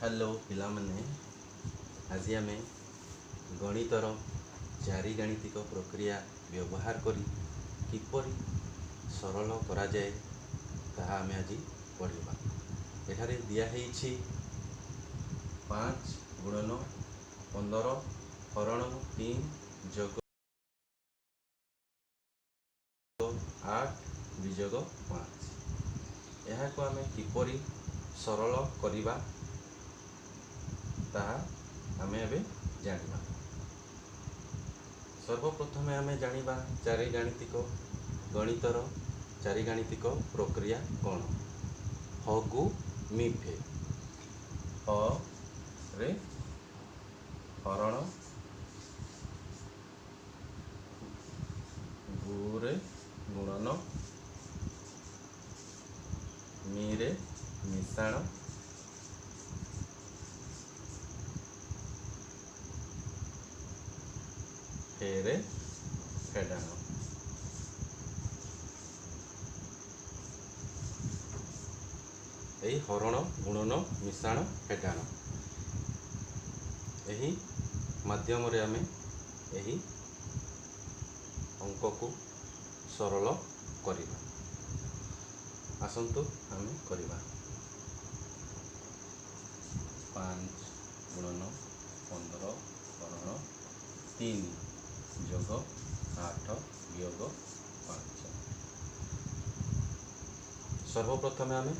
Hello ପିଲାମାନେ, ଆଜି ଆମେ ଗଣିତର ଚାରି ଗାଣିତିକ ପ୍ରକ୍ରିୟା ବ୍ୟବହାର କରି କିପରି ସରଳ କରାଯାଏ ତାହା ଆମେ ଆଜି ପଢ଼ିବା। ଏଠାରେ ଦିଆହେଇଛି 5 ଗୁଣନ 15 ହରଣ 3 ଯୋଗ 8 ବିଯୋଗ 5। ଏହାକୁ ଆମେ କିପରି ସରଳ କରିବା ତାହା ଆମେ ଏବେ ଜାଣିବା। ସର୍ବପ୍ରଥମେ ଆମେ ଜାଣିବା ଚାରି ଗାଣିତିକ ଗଣିତର ଚାରି ଗାଣିତିକ ପ୍ରକ୍ରିୟା କ'ଣ। ହଗୁ ମିଫେ, ହ ରେ ହରଣ, ଗୁରେ ଗୁଣନ, ମିରେ ମିଶାଣ, ଫେରେ ଫେଡ଼ାଣ। ଏହି ହରଣ, ଗୁଣନ, ମିଶାଣ, ଫେଡ଼ାଣ ଏହି ମାଧ୍ୟମରେ ଆମେ ଏହି ଅଙ୍କକୁ ସରଳ କରିବା। ଆସନ୍ତୁ ଆମେ କରିବା। 5 ଗୁଣନ 15 ହରଣ 3 ଯୋଗ 8 ବିୟୋଗ 5। ସର୍ବପ୍ରଥମେ ଆମେ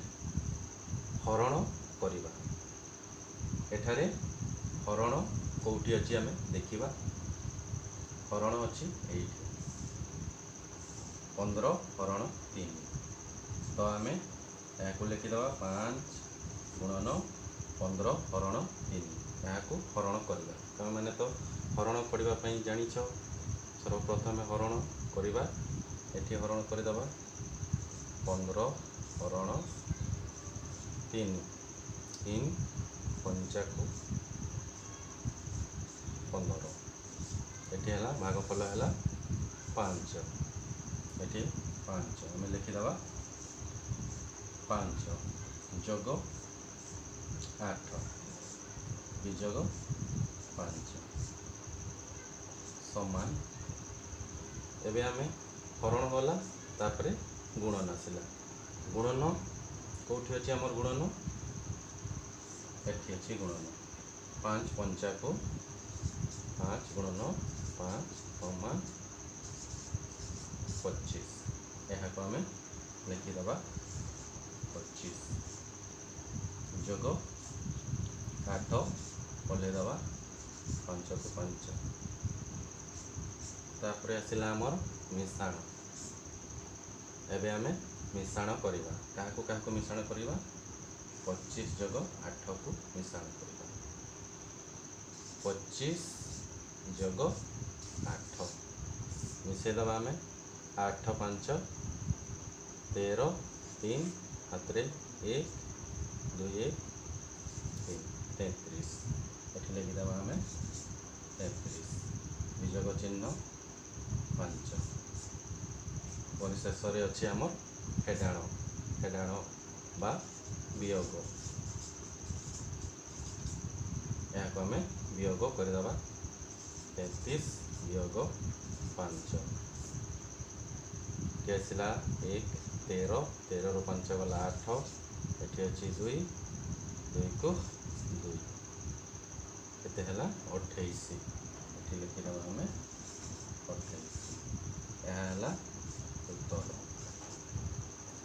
ହରଣ କରିବା। ଏଠାରେ ହରଣ କେଉଁଠି ଅଛି ଆମେ ଦେଖିବା। ହରଣ ଅଛି ଏଇଠି, 15 ହରଣ 3। ତ ଆମେ ଏହାକୁ ଲେଖିଦେବା 5 ଗୁଣନ 15 ହରଣ 3। ଏହାକୁ ହରଣ କରିବା। ତୁମେମାନେ ତ ହରଣ କରିବା ପାଇଁ ଜାଣିଛ। ସର୍ବପ୍ରଥମେ ହରଣ କରିବା। ଏଠି ହରଣ କରିଦେବା 15 ହରଣ 3, 3 ପଞ୍ଚାକୁ 15। ଏଠି ହେଲା ଭାଗଫଳ ହେଲା 5। ଏଠି 5 ଆମେ ଲେଖିଦେବା, 5 ଯୋଗ 8 ବିଯୋଗ 5 ସମାନ। ଏବେ ଆମେ ହରଣ ଗଲା, ତାପରେ ଗୁଣନ ଆସିଲା। ଗୁଣନ କେଉଁଠି ଅଛି ଆମର? ଗୁଣନ ଏଠି ଅଛି। ଗୁଣନ 5 ପଞ୍ଚାକୁ 5 ଗୁଣନ 5 ସମାନ 25। ଏହାକୁ ଆମେ ଲେଖିଦେବା 25 ଯୋଗ 8 ପଲେଇଦେବା, 5କୁ 5। ତାପରେ ଆସିଲା ଆମର ମିଶାଣ। ଏବେ ଆମେ ମିଶାଣ କରିବା। କାହାକୁ କାହାକୁ ମିଶାଣ କରିବା? 25 ଯୋଗ 8କୁ ମିଶାଣ କରିବା। 25 ଯୋଗ 8 ମିଶାଇଦେବା ଆମେ। 8 5 13, 3 ହାତରେ 1, 2 1 3, 33। ଏଠି ଲେଖିଦେବା ଆମେ 33, ବିଯୋଗ ଚିହ୍ନ 5। ପରିଶେଷରେ ଅଛି ଆମର ଫେଡ଼ାଣ, ଫେଡ଼ାଣ ବା ବିୟୋଗ। ଏହାକୁ ଆମେ ବିୟୋଗ କରିଦେବା। 33 ବିୟୋଗ 5। ଏଠି ଆସିଲା 1 13, 13ରୁ 5 ଗଲା 8, ଏଠି ଅଛି 2, 2କୁ 2 କେତେ ହେଲା? 28। ଏଠି ଲେଖିଦେବା ଆମେ 28। ଏହା ହେଲା ଉତ୍ତର।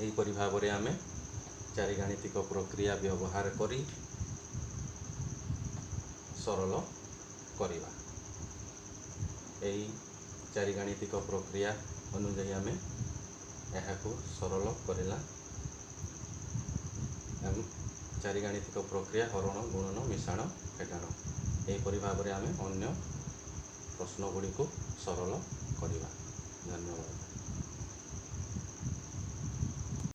ଏହିପରି ଭାବରେ ଆମେ ଚାରି ଗାଣିତିକ ପ୍ରକ୍ରିୟା ବ୍ୟବହାର କରି ସରଳ କରିବା। ଏହି ଚାରି ଗାଣିତିକ ପ୍ରକ୍ରିୟା ଅନୁଯାୟୀ ଆମେ ଏହାକୁ ସରଳ କରିଲା। ଚାରି ଗାଣିତିକ ପ୍ରକ୍ରିୟା ହରଣ, ଗୁଣନ, ମିଶାଣ, ଫେଡ଼ାଣ। ଏହିପରି ଭାବରେ ଆମେ ଅନ୍ୟ ପ୍ରଶ୍ନ ଗୁଡ଼ିକୁ ସରଳ କରିବା। ଧନ୍ୟବାଦ।